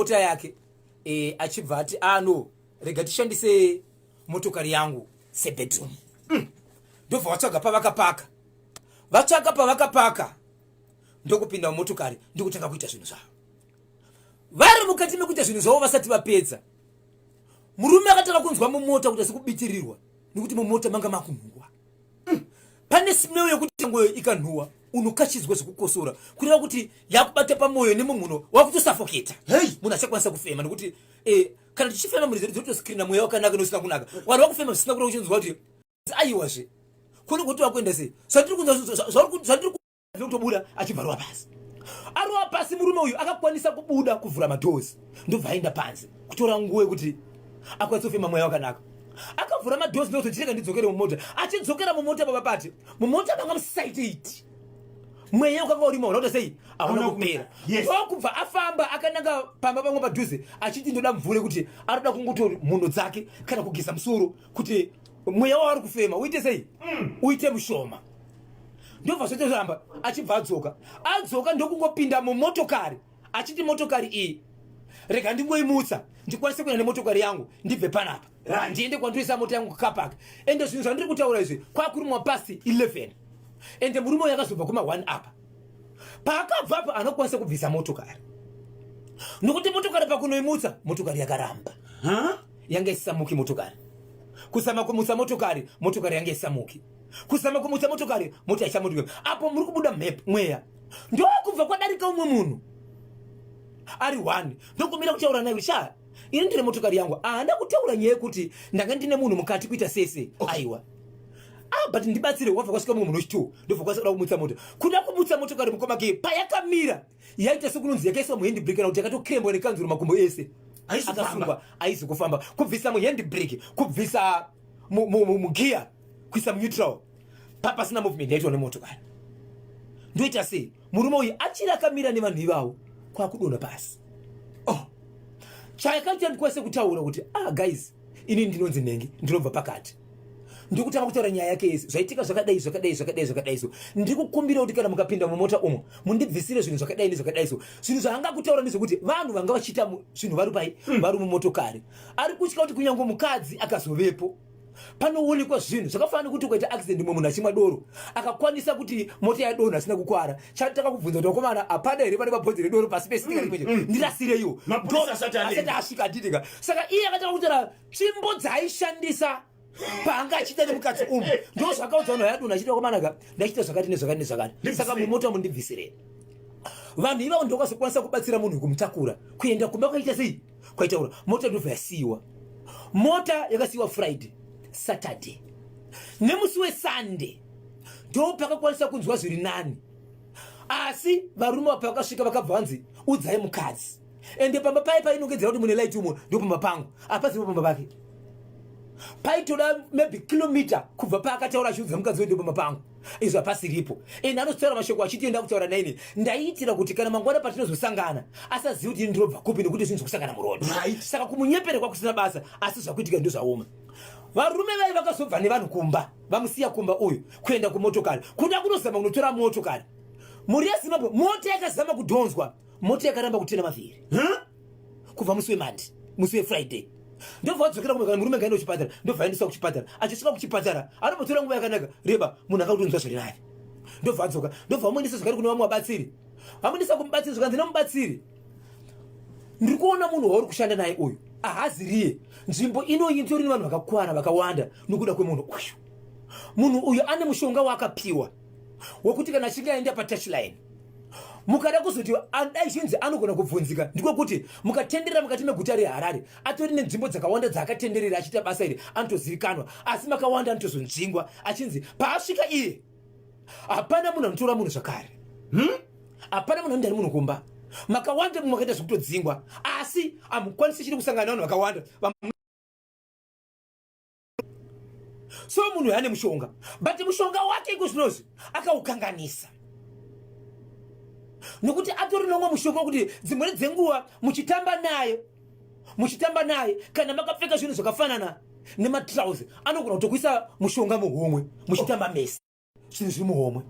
Mota yake e, achibva ati ano ah, rega tishandise motokari yangu sebedroom. Ndobva vatsvaga pavakapaka, vatsvaga pavakapaka, ndokupinda mumotokari, ndokutanga kuita zvinhu zvavo. Vari mukati mekuita zvinhu zvavo, vasati vapedza, murume akatanga kunzwa mumota kuti asi kubitirirwa, nekuti mumota manga makunhuwa. Pane smell yekuti ngoyo ikanhuwa unokachidzwa zvekukosora, kureva kuti yakubata pamwoyo nemumhuno, wakutosafoketa. Munhu achakwanisa kufema, nekuti kana tichifema mhuri dzedu dzotoscreena mweya wakanaka neusina kunaka. Vanhu vakufema zvisina kureva, uchinzwa kuti aiwazve kune kuti wakuenda sei, zvandiri kunzwa, zvandiri kutobuda. Achibva rova pasi, arova pasi, murume uyu akakwanisa kubuda, kuvhura madoors, ndobva aenda panze kutora nguva yekuti akwanise kufema mweya wakanaka. Akavhura madoors, ndokuzochirega ndidzokere mumota. Achidzokera mumota, baba pati mumota manga musaiteiti, mweya wakanga urimo unoita sei, hauna kupera. Ndokubva afamba akananga pamba pamwe padhuze, achiti ndoda mvura, kuti anoda kungoto mhuno dzake kana kugeza musoro, kuti mweya waari kufema uite sei, uite mushoma. Ndobva zvotozvamba, achibva adzoka, adzoka ndokungopinda mumotokari, achiti motokari iyi rega ndingoimutsa, ndikwanise kuenda nemotokari yangu, ndibve panapa, ndiende kwandoisa mota yangu kucar park. Ende zvinhu zvandiri kutaura izvi kwakurimwa past 11, ende murume uyu akazobva kuma 1 apa. Paakabva apa, anokwanisa kubvisa motokari, nokuti motokari pakunoimutsa, motokari yakaramba. Yanga isisamuki motokari. Kuzama kumutsa motokari, motokari yanga isisamuki. Kuzama kumutsa motokari, mota ichamutuka apo muri kubuda mhepo, mweya. Ndokubva kwadarika umwe munhu ari one, ndokumira kutaura naye kuti sha, ini ndine motokari yangu. Haana kutaura nyaya yekuti ndanga ndine munhu mukati kuita sese. Aiwa, ah, but ndibatsire. Wabva kwasvika mumwe munhu wechitu, ndobva kwasvika kuda kumutsa mota. Kuda kumutsa motokari, mukomake, payakamira yaita sekunonzi yakaiswa muhandbrake, kana kuti yakatokrembwa nekanzuro, makumbo ese akasungwa, aizi kufamba. Kubvisa muhandbrake, kubvisa mugear, kuisa muneutral, pasina movement yaitwa nemotokari. Ndoita sei? Murume uyu achiri akamira nevanhu ivavo, kwakudonha pasi. Oh, chayakaita ndikwanise kutaura kuti, ah guys, ini ndinonzi nhengi, ndinobva pakati. Ndikutanga kutaura nyaya yake yese, zvaitika zvakadai, zvakadai, zvakadai, zvakadai. So ndiri kukumbira kuti kana mukapinda mumota umo, mundibvisire zvinhu zvakadai nezvakadai. So zvinhu zvaanga kutaura ndezvekuti vanhu vanga vachiita zvinhu vari pai, vari mumotokari. Ari kutya kuti kunyange mukadzi akazovepo, panoonekwa zvinhu zvakafanana nekuti ukaita accident, mumwe munhu achimwa doro akakwanisa kuti mota yadonha asina kukwara, chataka kubvunza kuti vakomana, hapana here pane mabhodzi redoro pasi pesitika? Ndirasireiwo Mapurisa asati asvika, handitika? Saka iye akatanga kutaura tsvimbo dzaaishandisa paanga achiita nemukadzi umu. Ndo zvakaudza vanhu vayadonha, achiti vakomanaka, ndachiita zvakati nezvakati nezvakati, saka mumota mundibvisirei. Vanhu ivavo ndokazokwanisa kubatsira munhu kumutakura kuenda kumba. Kwaita sei? Kwaitaura mota ndobva yasiyiwa. Mota yakasiyiwa Friday, Saturday nemusi weSunday ndo pakakwanisa kunzwa zviri nani. Asi varume vapo vakasvika, vakabva vanzi udzai mukadzi. Ende pamba paye painongedzera kuti mune light umo, ndo pamba pangu, apazivo pamba pake. Paitoda maybe kilomita kubva paakataura achiudza mukadzi wedu pamba pangu, izvo hapasiripo. Ende anotaura mashoko achiti enda kutaura naini, ndaiitira kuti kana mangwana patinozosangana asazivi kuti ini ndinobva kupi, nekuti zvinhu zvekusangana muroad. Saka kumunyepere kwakusina basa, asi zvakuitika ndozvaoma. Varume vai vakazobva nevanhu kumba, vamusiya kumba uyu, kuenda kumotokari, kuda kunozama kunotora motokari. Mhuri yeZimbabwe, mota yakazama kudhonzwa, mota yakaramba kutena mavhiri. Kubva musi weMonday, musi weFriday ndobva wadzokera kumba. Kana murume ngaenda kuchipatara, ndobva aendeswa kuchipatara. Achisvika kuchipatara, anombotora nguva yakanaka reba, munhu akakutonzwa zviri nani, ndobva adzoka, ndobva vamuendesa zvakare kune vamwe vabatsiri. Vamuendesa kumubatsiri, zvikanzi nemubatsiri, ndiri kuona munhu wauri kushanda naye uyu ahaziriye. Nzvimbo inoyi itori nevanhu vakakwana vakawanda nokuda kwemunhu uyu. Munhu uyu ane mushonga waakapiwa wekuti kana achinge aenda patouchline, mukada kuzoti dai chinzi anogona kubvunzika, ndiko kuti mukatenderera mukati meguta reHarare, atori nenzvimbo dzakawanda dzaakatenderera achiita basa iri, anotozivikanwa, asi makawanda anotozonzvingwa, achinzi paasvika iye hapana munhu anotora munhu zvakare. Hapana munhu anoenda munhu kumba. Makawanda mumwe akaita zvekutodzingwa, asi hamukwanisi chiri kusangana nevanhu vakawanda. So munhu uyu ane mushonga, but mushonga wake iko zvinozvi akaukanganisa, nokuti atori nomwe mushonga wekuti dzimweni dzenguva muchitamba naye, muchitamba naye, kana makapfeka zvinhu zvakafanana nematrauzi, anogona kutokuisa mushonga muhomwe muchitamba mese, zvinhu zviri muhomwe.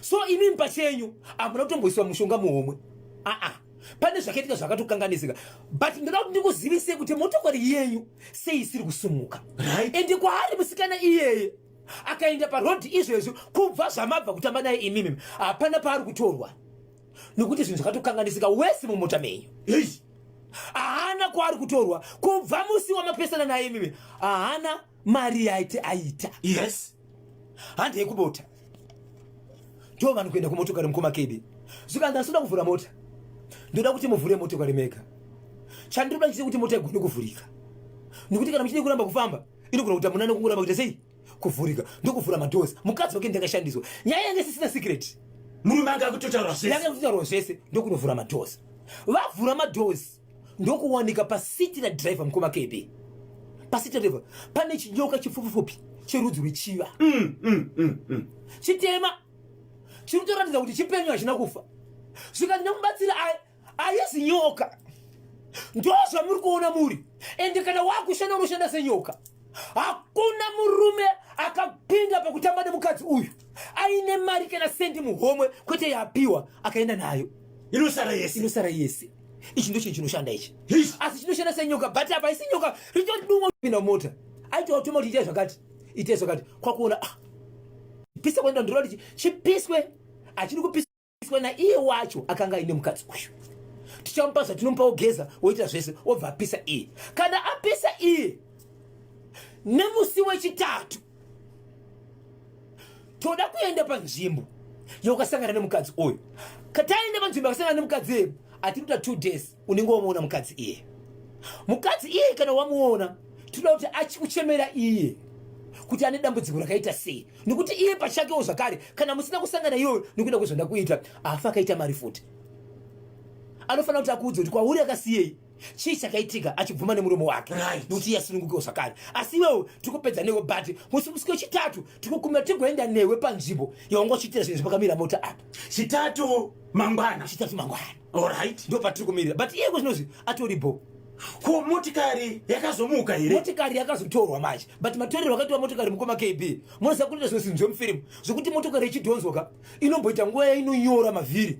So imimi pachenyu hamuna kutomboiswa mushonga muhomwe, aa. Pane zvakaitika zvakatokanganisika, but ndoda kuti ndikuzivisei kuti motokari yenyu sei isiri kusumuka. Right. Ende kwaari musikana iyeye akaenda parodhi izvezvi, kubva zvamabva kutamba naye imimi, hapana paari kutorwa, nekuti zvinhu zvakatokanganisika wese mumota menyu. Hey. Haana kwaari kutorwa kubva musi wamapesana naye imimi, haana mari yaiti aita. Yes. Handi yekubota ndo vanhu kuenda kumotokari mukoma kebi. Zvikanzi ndinoda kuvhura mota, ndoda kuti muvhure motokari mega. Chandinoda chise kuti mota igone kuvhurika, nekuti kana muchide kuramba kufamba inogona kuita munana kungoramba kuita sei kuvhurika. Ndokuvhura madoors, mukadzi wake ndakashandiswa. Nyaya yange isisina secret. Murume anga akutotaura zvese. Yanga kutotaurwa zvese. Ndokunovhura madoors, vavhura madoors ndokuwanika pasiti radriver, mukoma KB, pasiti radriver pane chinyoka chipfupifupi cherudzi rwechiva. Chitema chiri kutoratidza kuti chipenyu, hachina kufa. Zvikanzi nemubatsiri, "Haisi nyoka, ndo zvamuri kuona muri. Ende kana wakushanda unoshanda senyoka. Hakuna murume akapinda pakutamba nemukadzi uyu aine mari kana sendi muhomwe, kwete yapiwa akaenda nayo. Inosara yese. Inosara yese. Ichi ndo chinhu chinoshanda ichi." Yes. Asi chinoshanda senyoka, but apa isi nyoka, ritori dumwa pinda mumota. Aitovatuma kuti itai zvakati, itai zvakati, kwakuona, ah, pisa kwaenda ndinoda kuti chipiswe, achiri kupiswa naiye wacho akanga aine mukadzi uyu. Tichamupa zvatinomupa, wogeza, woita zvese, wobva apisa iye. Kana apisa iye nemusi wechitatu, toda kuenda panzvimbo yaukasangana nemukadzi uyu. Kataenda panzvimbo yakasangana nemukadzi iye, atiri kuita 2 days, unenge wamuona mukadzi iye. Mukadzi iye kana wamuona, toda kuti achikuchemera iye kuti ane dambudziko rakaita sei, nekuti iye pachakewo zvakare, kana musina kusangana iyoyo nekuda kwezvanda kuita, afa akaita mari futi. Anofanira kuti akuudze kuti kwauri akasiyei, chii chakaitika, achibvuma nemuromo wake, nekuti iye asunungukewo zvakare. Asi iwewo tiri kupedza newe, but musi wechitatu tiri kukumira tigoenda newe panzvimbo yaunga uchiitira zvinhu zvapakamira mota apa. Chitatu mangwana. Chitatu mangwana. Alright. Ndo patiri kumirira, but iye zvinozvi atori bo. Ko motikari yakazomuka here? Motikari yakazotorwa manje, but matorero akatorwa motokari, mukoma KB, munoziva kunoita zvimwe zvinhu zvemufirimu zvekuti motokari ichidhonzwa ka, inomboita nguva yainonyora mavhiri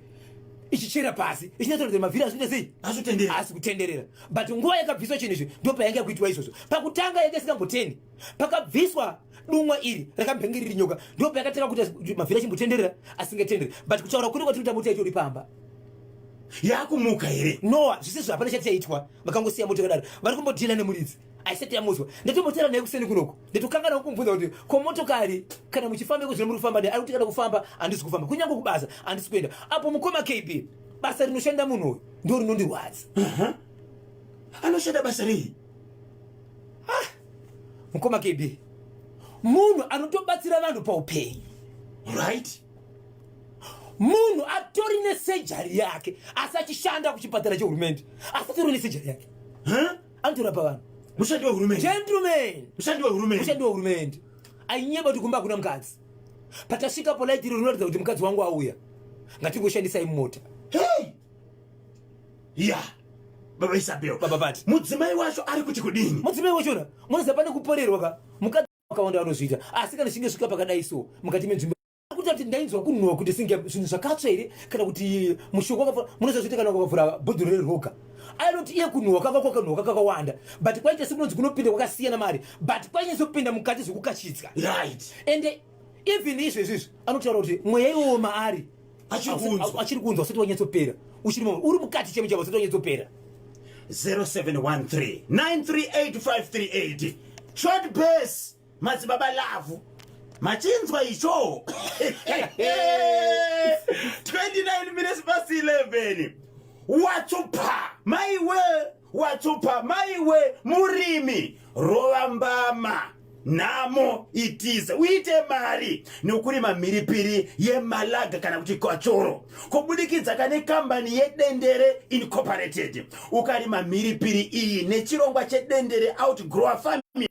ichichera pasi, ichinatsoratidza mavhiri azvinoita sei. Azvitenderera. Asi kutenderera, but nguva yakabviswa chinhu izvi ndo payange yakuitwa izvozvo. Pakutanga yanga isingamboteni, pakabviswa dumwa iri rakambenge riri nyoka, ndo payakatanga kuita mavhiri achimbotenderera asingatendereri. But kutaura kuri kwatinoita, mota itori pamba. Yakumuka here? Noa zvisizvo, hapana chati chaitwa, vakangosiya mota yakadaro. Vari kumbodhila nemuridzi, aisati yamutswa. Ndatombotera naye kuseni kunoko, ndatokangana kumubvunza kuti ko motokari kana muchifamba iko zvino muri kufamba nei? Ari kuti kana kufamba handisi kufamba, kunyange kubasa handisi kuenda. Apo mukoma KB, basa rinoshanda munhu uyu ndo rinondirwadza. Anoshanda basa rei? Mukoma KB, munhu anotobatsira vanhu paupenyu. Munhu atori nesejari yake, asi achishanda kuchipatara chehurumende, asi atori nesejari yake. Huh? Anotorapa vanhu. Mushandi wehurumende? Gentleman. Mushandi wehurumende. Mushandi wehurumende. Ainyeba kuti kumba hakuna mukadzi. Patasvika polite iri rinoratidza kuti mukadzi wangu auya, ngatingoshandisai mumota. Hey, ya baba Isabel. Baba Pati. Mudzimai wacho ari kuti kudini? Mudzimai wachona, munoziva pane kuporerwa ka, mukadzi wakawanda vanozviita, asi kana chinge svika pakadai so mukati menzvimbo kuita kuti ndainzwa kunhuhwa kuti singe zvinhu zvakatsva here, kana kuti mushoko wakavhura. Munoziva zviti kana ukavhura bhodhoro reroga, ainoti iye kunhuhwa kanga kwakanhuhwa kakawanda, but kwaita sekunonzi kunopinda kwakasiyana mari, but kwainyatso mukati zvekukachidzwa. Ende even izvezvi izvi anotaura kuti mweya iwowo maari Achiri kunzwa. Achiri kunzwa, usati wanyatsopera, uchiri uri mukati chemo chavo, usati wanyatsopera. 0713 938538, short base. Madzibaba Lavhu, machinzwa icho? 29 minutes past 11. Watsupa maiwe, watsupa maiwe. Murimi, rova mbama nhamo itize, uite mari nokurima mhiripiri yemalaga kana kuti kachoro kubudikidza kane kambani yeDendere Incorporated. Ukarima mhiripiri iyi nechirongwa cheDendere Outgrower Farming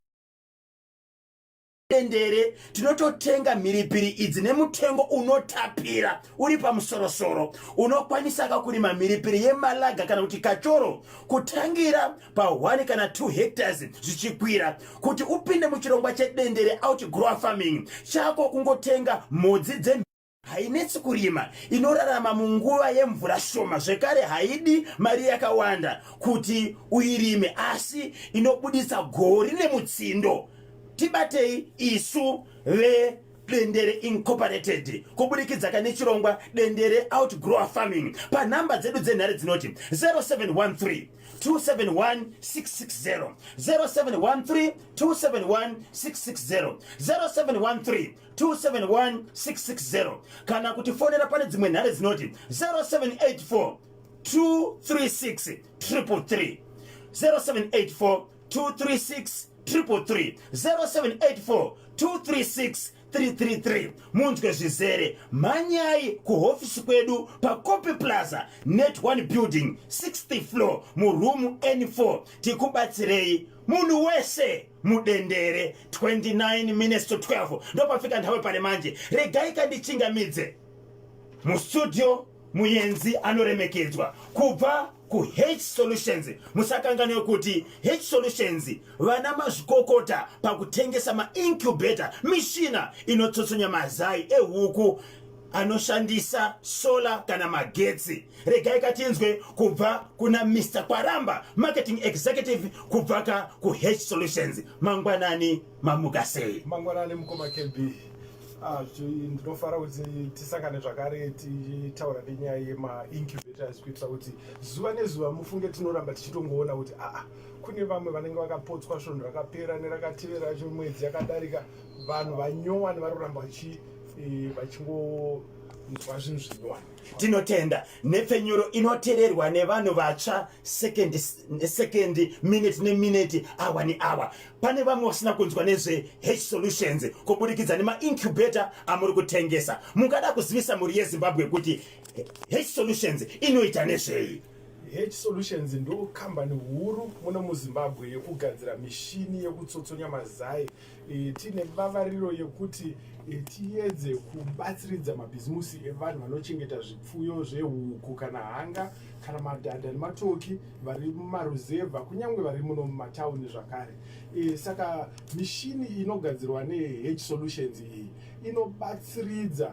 Dendere, tinototenga mhiripiri idzi nemutengo unotapira uri pamusorosoro. Unokwanisaka kurima mhiripiri yemalaga kana kuti kachoro kutangira pa1 kana 2 hectares zvichikwira. Kuti upinde muchirongwa cheDendere Outgrower Farming, chako kungotenga mhodzi dze Hainetsi kurima, inorarama munguva yemvura shoma zvekare haidi mari yakawanda kuti uirime asi inobuditsa goho rine mutsindo. Tibatei isu veDendere Incorporated kuburikidza ka nechirongwa Dendere Outgrower Farming panhamba dzedu dzenhare dzinoti 0713 271 660, 0713 271 660, 0713 271660 kana kutifonera pane dzimwe nhare dzinoti 0784 236 333, 0784 236 333, 0784 236 333. Munzwe zvizere, mhanyai kuhofisi kwedu paCopi Plaza, Net 1 Building, 6th floor, muroom N4, tikubatsirei munhu wese mudendere. 29 minutes to 12 ndopafika nthawi pale manje. Regai kandichingamidze mustudio muyenzi anoremekedzwa kubva kuH Solutions. Musakanganwe kuti H Solutions vana mazvikokota pakutengesa maincubator, mishina inotsotsonya mazai ehuku anoshandisa solar kana magetsi. Regai katinzwe kubva kuna Mr Kwaramba, marketing executive kubva ka kuH Solutions. Mangwanani, mamuka sei? Mangwanani, mukoma KB. Ah, ndinofara kuti tisangane zvakare tichitaura nenyaya yemaincubators, kuitira kuti zuva nezuva mufunge tinoramba tichitongoona kuti aa, kune vamwe vanenge vakapotswa svondo rakapera nerakatevera, mwedzi yakadarika. Vanhu vanyowani vari kuramba vachingonzwa zvinhu zvinyowani. Tinotenda. Nhepfenyuro inoteererwa nevanhu vatsva second second, minute neminute, awa neawa. Pane vamwe vasina kunzwa nezveH Solutions kuburikidza nemaincubator amuri kutengesa. Mungada kuzivisa mhuri yeZimbabwe kuti H Solutions inoita nezvei? H Solutions ndo kambani huru muno muZimbabwe yekugadzira mishini yekutsotsonya mazai. Tine vavariro yekuti tiedze kubatsiridza mabhizimusi evanhu vanochengeta zvipfuyo zvehuku kana hanga kana madhadha nematoki vari mumaruzevha, kunyange vari muno mumatauni zvakare. Saka mishini inogadzirwa neH Solutions iyi inobatsiridza.